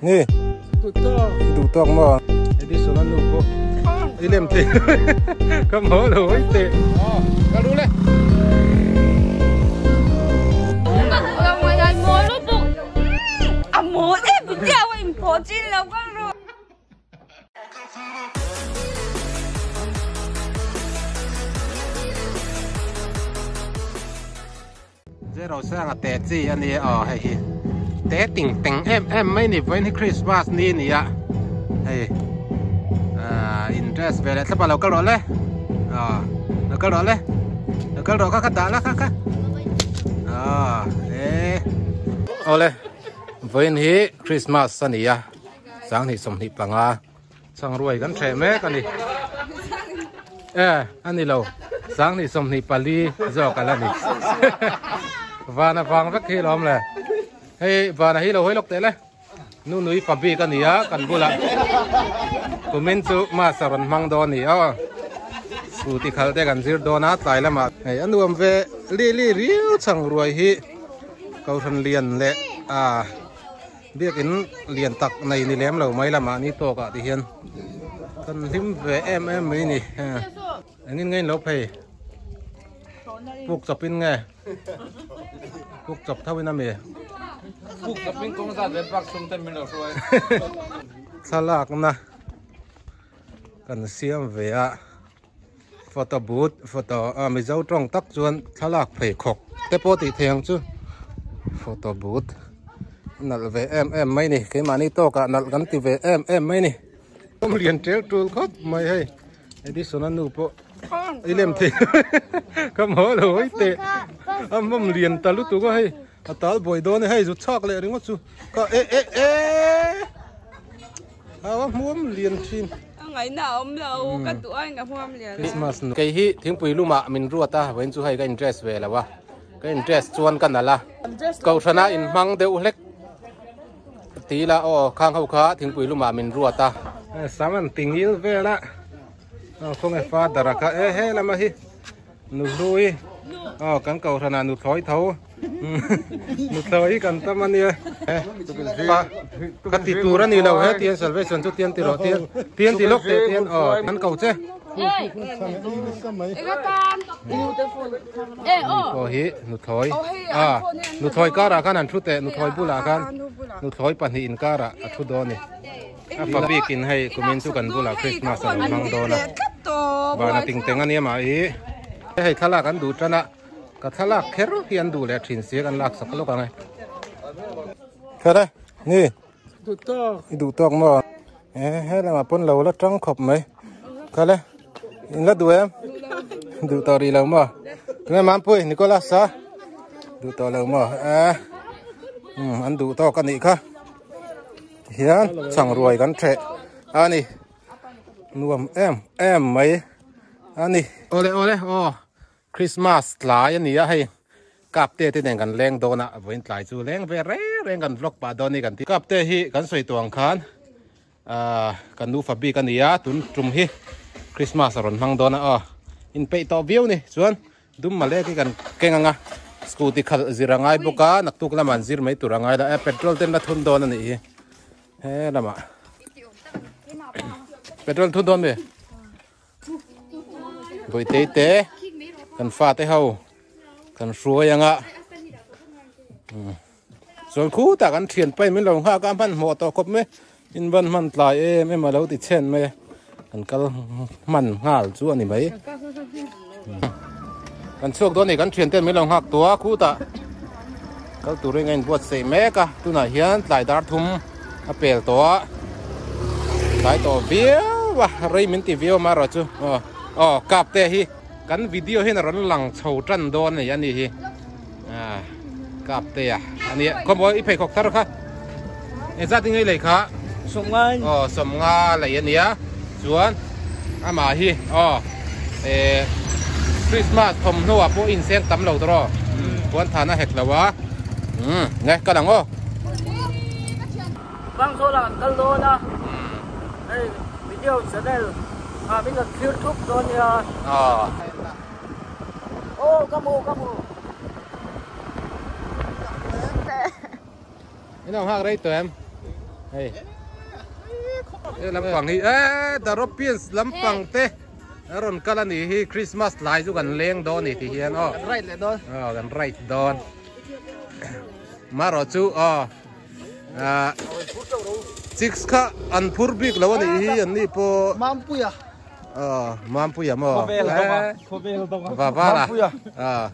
Ni. Duh tawk maw? Edison a nu pawh i lem thei ka maw lo hawi teh. Ka lu le. Zero sanga te chi a ni aw hei hi te ting teng em em mai ni vawiin hi Christmas ni a ni a hei ah in dress ve leh thlap a lo kal rawh le ah lo kal rawh le lo kal rawh kha kha dah la kha kha ah e awle vawiin hi Christmas a ni a sanghnih 25 Changruai kan hreh mek a ni. E, a ni lo. 2024 zawk a la ni. Vana vang vek hi lawm le. Hei vana hi lo hawi lawk teh le. Nu nui fa bik a ni a kan bulah. Kumin chu mass a rawn hmang dawn a ni aw. Scooty khal te kan zir dawn a tlai lamah. Hei a nuam ve li li riau changruai hi Kohhran lian leh a. Biakin lian tak nei ni lem lo mai lamah ni tawk ah ti hian kan hlim ve em em mai ni engin nge in lo phei puk chawp in nge puk chawp tho in ami puk chawp in kawng zat ve bak sum ten min lo hruai thlalak na kan siam ve a photo booth photo a mizo tawng tak chuan thlalak phei khawk te pawh tih thei ang chu photo booth a nalh ve em em mai ni keimahni tawkah nalh kan ti ve em em mai ni awm lian tel tul khawp mai hei Edison a nu pawh i lem thei ka maw lo hawi teh a mawm lian ta lutuk a hei a tal buai dawn e hei zu chhak leh ringawt chu ka e e e a hmuam lian thin. A ngaihna a awm lo, ka duh aiin ka hmuam lian. Christmas nu. Kei hi thingpui lumah min ruat a, vawiin chu hei ka in dress ve lo a, ka in dress chuan ka nalh a, kohhrana inhmang deuh hlek ti ila aw khang ho kha thingpui lumah min ruat a. Sam an ti ngil vel a, aw khawnge father a kha e he lama hi. Nuhlui aw kan kohhranah nuthlawi tho nuthlawi kan tam a nia pa ka ti tur a ni lo he tian salvation chu tian ti rawh tian tian ti lawk teh tian aw an ko che pawh hi nuthlawi a nuthlawi karah khan an thu teh nuthlawi bulah khan nuthlawi pahnih inkarah a thu dawn a ni. A fa bikin hei kumin chu kan bulah Christmas a rawn hmang dawn a, vana ting teng a nia mah hi. Hei thlalak an duh tan a, ka thlalak kher hi an duh leh thin sia kan lak sak lawk ang e. Kher e, ni. Duh tawk. I duh tawk maw? E he lamah pawn lo la tang khawp mai. Kal e, in la duh em? Duh tawh rih lo maw? Tunge Mampui, Nicholas a? Duh tawh lo maw? E, an duh tawk a nih kha. Hian changruai kan theh a ni nuam em em mai a ni. Awle awle aw Christmas tlai a ni a hei kap te te nen kan leng dawn a vawiin tlai chu leng ve reng reng kan vlog pah dawn a ni kan ti kap te hi kan sawi tawh ang khan ah kan nufa bik a ni a tun tum hi Christmas a rawn hmang dawn a aw inpeih tawh viau ni chuan Dum malek hi kan keng anga scooty khalh zir a ngai bawk a naktuk lamah an zir mai tur a ngai la e petrol ten la thun dawn a nih hi he lamah petrol thun dawn mi bawitei te kan fate ho kan hruai anga chuan khutah kan thian pai min lo nghak a hmanhmawh tawh khawp mai in ban hman tlai em em a lo ti chhen mai a kan kal hman nghal chu a ni mai kan chhuak dawn a ni kan thian ten min lo nghak tawh a khutah kal turin a inbuatsaih mek a tunah hian tlai dar thum a pel tawh a tlai tawh viau a rei min ti viau amaherawh chu aw aw kap te hi kan video hian a rawn lang chho tan dawn a ni a ni hi. À, kap te à. Ani khawmawi i pheikhawk thar kha. Engzat in nge i lei kha? Sawmnga. Aw, sawmnga lei a nia. Chuan amah hi aw eh Christmas thawmhnaw ah pawh inseng tam lo tawh. Puan than a hek lo a. Um, nge kal ang aw. Bang zawl ah kan kal dawn a. Hei video channel ah min rawn thlir thup dawn nia. Aw. Aw ka hmu ka hmu. In lo nghak rei tawh em? Hei. He lampang hi eh the Europeans lampang te a rawn kal a nih hi Christmas lai chu kan leng dawn a ni tih hian aw. Kan right leh dawn. Aw kan right dawn. Marawh chu aw ah chicks kha an phur bik lo a nih hi an ni pawh. Mampuia. Aw Mampuia maw. Khawvel dawng a. Khawvel dawng a. Va val a. Mampuia. Aw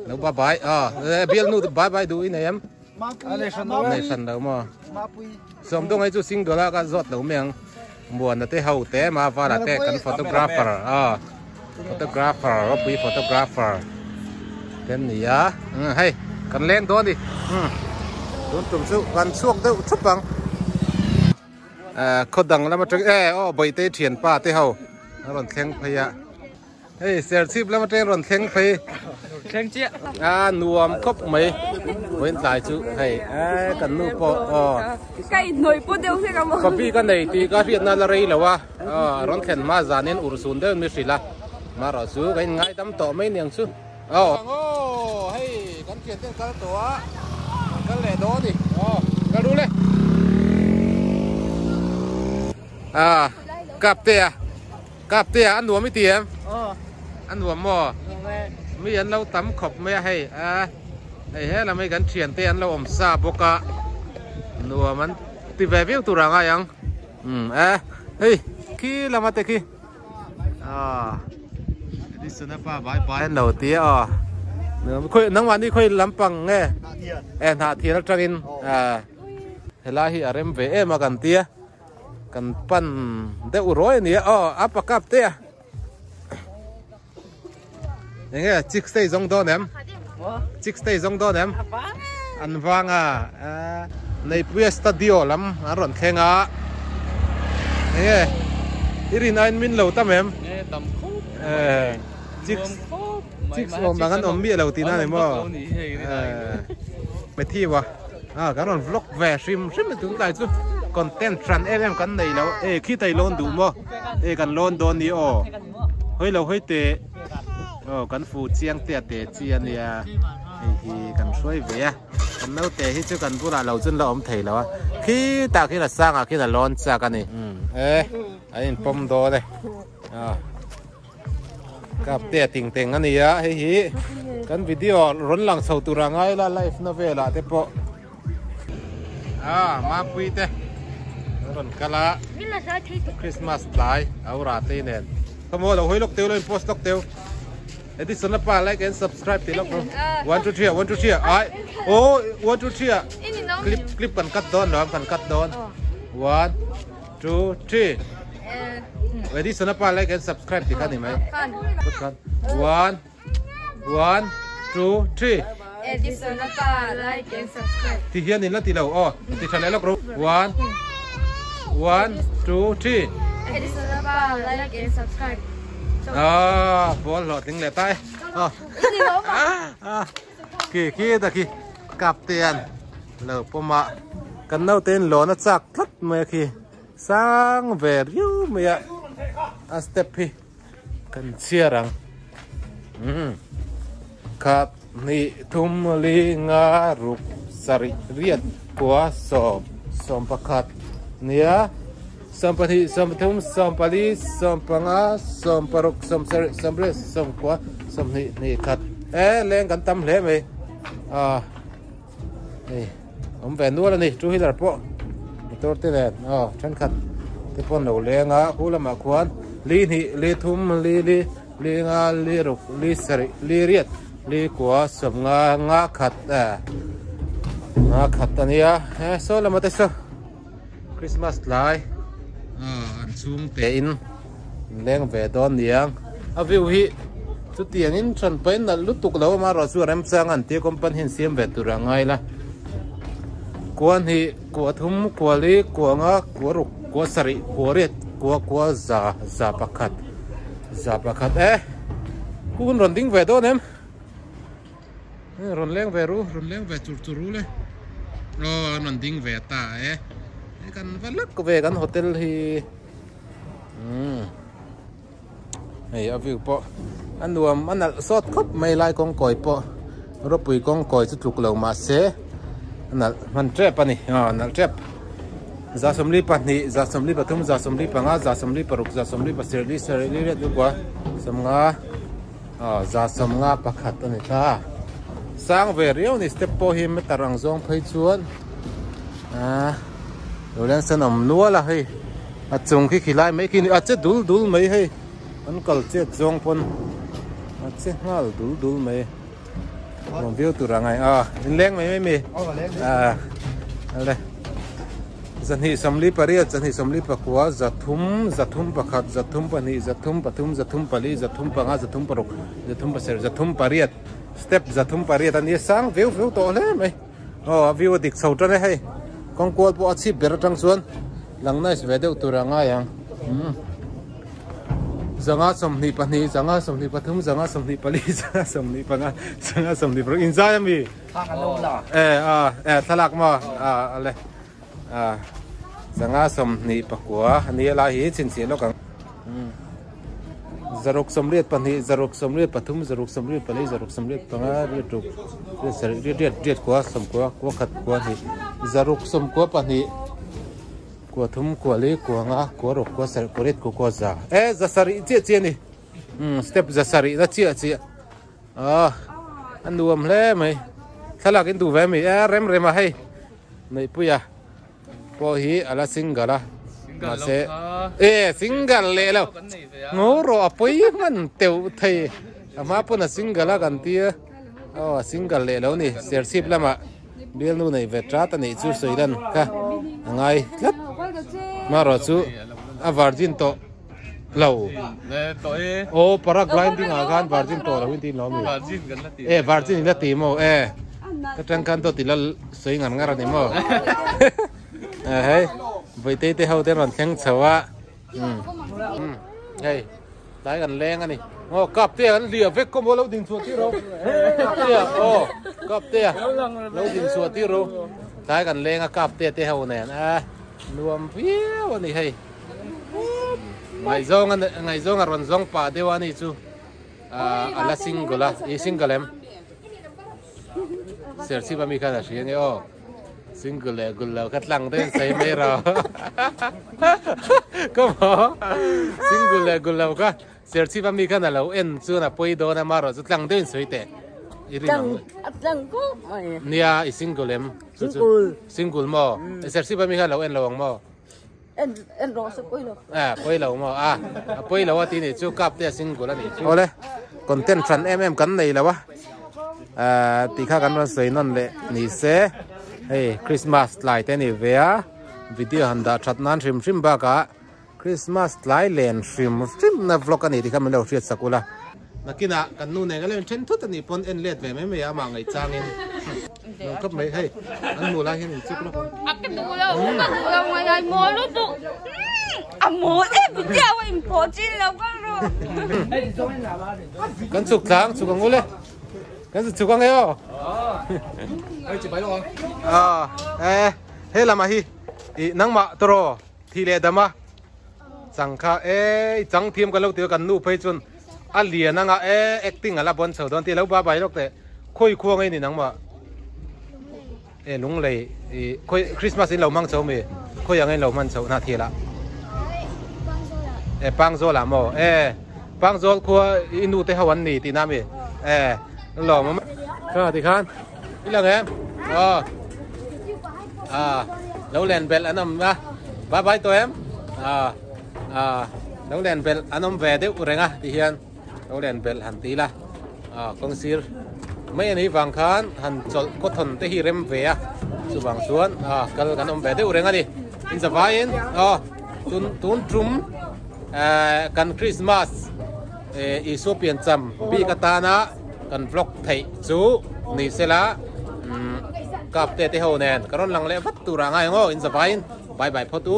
lo bye bye aw bialnu bye bye duh i nei em. Nei hran lo maw? Sawmdawng hei chu single a ka zawt lo mai ang. Muana te ho te Mavala te kan photographer a photographer ropui photographer te an ni a hei kan leng dawn a ni tun tum chu kan chhuak deuh thup ang khaw dang lam atang e aw bawihte thianpa te ho a rawn thleng phei a. Hei Serchhip lam atang rawn thleng phei. Thleng chiah. A nuam khawp mai. Vawiin tlai chu hei e kan nu pawh aw. Ka inhnawih pawh deuh hlek ang maw. Coffee ka nei tih ka hriatna la rei lo a. Aw rawn thlen hma zanin urhsun deuhin mi hrilh a. Marawh chu ka inngaidam tawh mai niang chu. Aw. Aw hei kan thian ten kal tawh a. Kan kal leh dawn a ni. Aw kal ru le. A kapte a. Kapte a nuam i ti em? Aw. A nuam maw? Nuam e. Mi an lo tam khawp mai a hei a hei he lam hi kan thian te an lo awm sa bawk a nuam an ti ve viau tur a ngai ang umm e hei khi lama te khi ah Edison a pa bai bai an lo ti a aw nuam khawi nangmahni khawi lampang nge e hnah thian atangin ah helai hi a rem ve em a kan tia. Kan pan deuh ruai a ni a aw a pa kap te a enge chicks te i zawng dawn em chicks te i zawng dawn em an vang a Neipuia studio lam an rawn thleng a enge i rin aiin min lo tam em chicks chicks awm ang an awm miah lo tihna a ni maw Matthew a. Ah kan rawn vlog ve hrim hrim a tunlai chu content hran em em kan nei lo e khi tai lawn duh maw e kan lawn dawn ni aw hawi lo hawi teh aw kan fu chiang te a te chi a nia hei hi kan hruai ve a kan naute hi chu kan bulah lo chuan la awm thei lo a khi tah khian a sangah khian a lawn chak a ni e an inpawm dawn e ah. Cup te a ting teng a ni a hei hi kan video rawn lang chho tur a ngai la live na velah te pawh ah mapui te an rawn kal a Christmas tlai aura te nen khawmaw lo hawi lawk teu lo in post lawk teu Edison a pa like and subscribe tih lawk 1 2 3 1 2 3 ai oh 1 2 3 clip clip kan cut dawn lo kan cut dawn 1 2 3 Edison apa like and subscribe ti khan ni mai khan 1 1 2 3 Edison apa like and subscribe ti hian in la ti lo aw ti tha leh lawk ro 1 1 2 3 Edison apa like and subscribe ah ball hlawh tling leh ta e ah ah khi khi ta khi kaptean lo pawm a kan naute in lawn a chak tlat mai a khi sang ve riau mai a a step hi kan chhiar ang umm khat hnih thum li nga ruk sarih riat kua sawm sawm pakhat nia 12 13 14 15 16 17 18 19 20 hnih khat e leng kan tam hle mai a hei awm ve nual a ni two wheeler pawh motor te nen aw thenkhat te pawh an lo leng a khu lamah khuan li hnih li thum li li li nga li ruk li sarih li riat li kua sawmnga nga khat e nga khat a nia e saw lamah te saw. Christmas tlai an chhung te in leng ve dawn niang a view hi chutiang in than pahin nalh lutuk lo awm a erawh chu a remchang an tia company hian siam ve tur a ngai la kua hnih kua thum kua li kua nga kua ruk kua sarih kua riat kua kua za za pakhat za pakhat e hun rawn ding ve dawn em. Rawn leng ve ru, rawn leng ve chur chur ru le. Aw an rawn ding ve ta e. Hei kan va lak ve kan hotel hi. Umm. Hei a view pawh a nuam a nalh sawt khawp mai lai kawng kawi pawh ropui kawng kawi chu tluk lo mahse a nalh hman tep a ni. Aw a nalh tep. 22, 23, 25, 26, 27, li sarih li riat lukua 50 aw 51 a ni ta. Sang ve riau ni step pawh hi meter ang zawng phei chuan ah lo leng sen awm nual a hei a chung khi khilai mai khi ni a che dul dul mai hei an kal chet zawng pawn a che nghal dul dul mai. Nuam viau tur a ngai a inleng mai mai mi a ale 228 229 300 301 302 303 304 305 306 307 308 step 308 a nia sang viau viau tawh hle mai aw a view a dik chho tan e hei kawng kual pawh a chhip ber atang chuan lang nice ve deuh tur a ngai ang. 522, 523, 524, 525, 526 inzai ami? E a e thlalak maw a ale a 529 ani lai hi chhinchhiah lawk ang 682, 683, 684, 685, riat ruk riat sarih riat riat riat kua sawmkua kua khat kua hnih 692 Kua thum, kua li, kua nga, kua ruk, kua sarih, kua riat, kua kua za. E, za sarih chiah chiah a ni. Umm, step za sarih na chiah chiah. Ah, a nuam hle mai. Thlalak in duh ve mi. E, rem rem a hei. Neihpuia pawh hi a la single a. Mahse, e, single leh lo. Ngaw rawh a pawi hman teuh thei. A hma pawn a single a kan tia. Aw, a single leh lo ni. Serchhip lamah. Bialnu nei ve tat a nih chu sawilan kha a ngai tlat. Hmarawh chu a virgin tawh lo. Aw paragliding ah khan virgin tawh lo in ti lo mi. E virgin in la ti maw e. Ka tang khan dawt i la sawi ngar ngar a ni maw. Hei Vaitei te ho te an rawn thleng chho a. Hei. Tlai kan leng a ni. Aw kap te an hliah vek kawm aw lo din chhuah tir ro. Kap te a aw kap te a lo din chhuah tir ro. Tlai kan leng a kap te te ho nen a nuam viau a ni hei. Ngaihzawng a ngaihzawng a rawn zawng pah deuh a ni chu a la single a i single em? Serchhip ami khan a hria nge aw. Single leh gul lo kha tlang daih an sawi mai ro. Ka maw? Single leh gul lo kha Serchhip ami khan a lo en chuan a pawi dawn a marawh chu tlang deuhin sawi teh. I rin ang. A tlang khawp mai. Nia i single em? Single. Single maw? Serchhip ami khan a lo en lo ang maw? En en rawh se pawi lo. A pawi lo maw? A a pawi lo a ti nih chu kap te a single a nih chu. Awle content hran em em kan nei lo a tih kha kan rawn sawi nawn leh ni se hei Christmas tlai te ni ve a video han dah that nan hrim hrim bakah Christmas tlai len hrim hrim na vlog a ni tih kha min lo hriat sak ula. Nakinah kan nu nen kan lo inthen thut a nih pawn en let ve mai mai a amah ngaihchangin. Lo kap mai hei an hmuh lai hian in chuk lawk ang. A ka duh lo ka duh lo ngai ngai mawl lutuk a mawl em video a in pawh chin lo ka ru. Kan chuk tlang chuk ang ule kan chu chuk ang e aw. Ah eh he lamah hi i nangmah tawraw thi leh dam a chang kha e i chang thiam ka lo ti a kan nu phei chuan a lian anga e acting a la bawn chho dawn tih a lo ba bai lawk teh khawi khuang ei ni nangmah e lunglei i khawi Christmas in lo hmang chho mi khawi ang in lo hman chho na thil ah e pangzawl ah maw e pangzawl khua i nu te ho an ni tih na mi e lawm kha tikhan i lang em aw à lo len belh an awm a bye bye tawh em à à lo len belh an awm ve deuh reng a ti hian lo len belh han ti la à kawng sir mai a nih vang khan han chawlh khaw thawn te hi rem ve a chuvang chuan à kal kan awm ve deuh reng a ni in zavaiin aw tun tun tum kan Christmas Isua piancham bik atana kan vlog theih chu ni sela umm kap te te ho nen ka rawn lang leh vat tur ah ngai ang aw in zavaiin bye bye phawt u.